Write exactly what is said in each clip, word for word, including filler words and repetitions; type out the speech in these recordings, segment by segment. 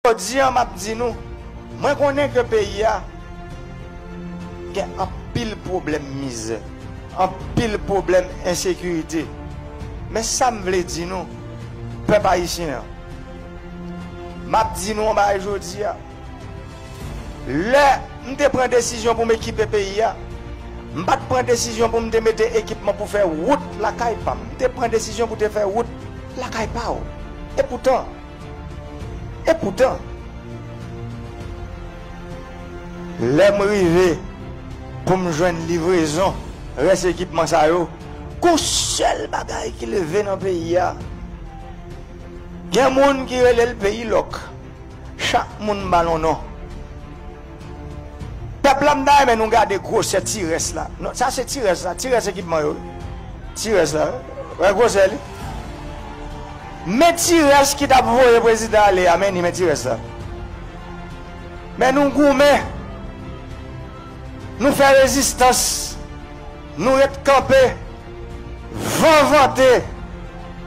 Jodi a, m ap di nou, mwen konnen ke peyi a gen anpil pwoblèm mizè, anpil pwoblèm ensekirite. Men sa m vle di nou, pèp ayisyen an, m ap di nou yon bagay jodi a. Lè m te pran desizyon pou m ekipe peyi a, m pa t pran desizyon pou m te mete ekipman pou fè wout lakay pa m. M te pran desizyon pou te fè wout lakay pa w. Epoutan, epoutan, lè m rive pou m jwenn livrezon rès ekipman sa yo, gon sèl bagay ki leve nan peyi a. Gen moun ki rele l peyi lòk. Chak moun ba l yon non. Pèp la, m ta renmen nou gade gwosè ti rès la. Non, sa se ti rès la, ti rès ekipman yo. Ti rès la, wè gwosè li. Men ti rès ki t ap voye prezidan ale a, men ni men ti rès la. Men nou goumen, nou fè rezistans, nou ret kanpe, van vante,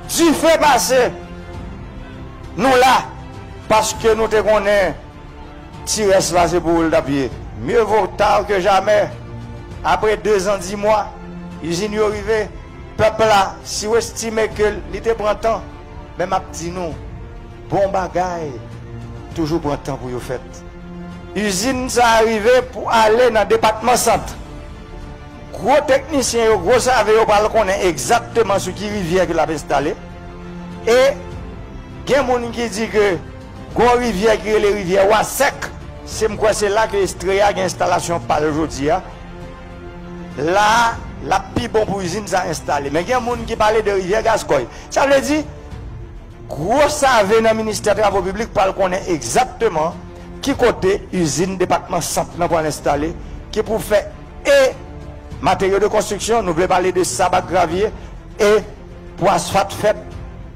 dife pase, nou la, paske nou te konnen ti rès la se pou ou l t ap ye. Mieux vaut tard que jamais. Apre dezan di mwa, izin yo rive. Pèp la, si w estime ke li te pran tan, men m ap di nou, bon bagay toujou pran tan pou yo fèt. Izin sa a rive pou ale nan depatman Sant. Gwo teknisyen yo, gwo save yo pral konnen egzakteman sou ki rivyè ke l ap enstale. E gen moun ki di ke gon rivyè ki rele rivyè Wasèk, se m kwè se la ke Estrella gen enstalasyon pa l jodi a. La a, l ap pi bon pou izin sa enstale. Men gen moun ki pale de rivyè Gaskòy. Sa vle di, gwo save nan ministè travo piblik pral konnen egzakteman ki kote izin depatman Sant lan pral enstale, ki pou fè e materyo de konstriksyon, nou vle pale de sab ak gravye, e pou asfalt fèt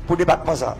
pou depatman sa.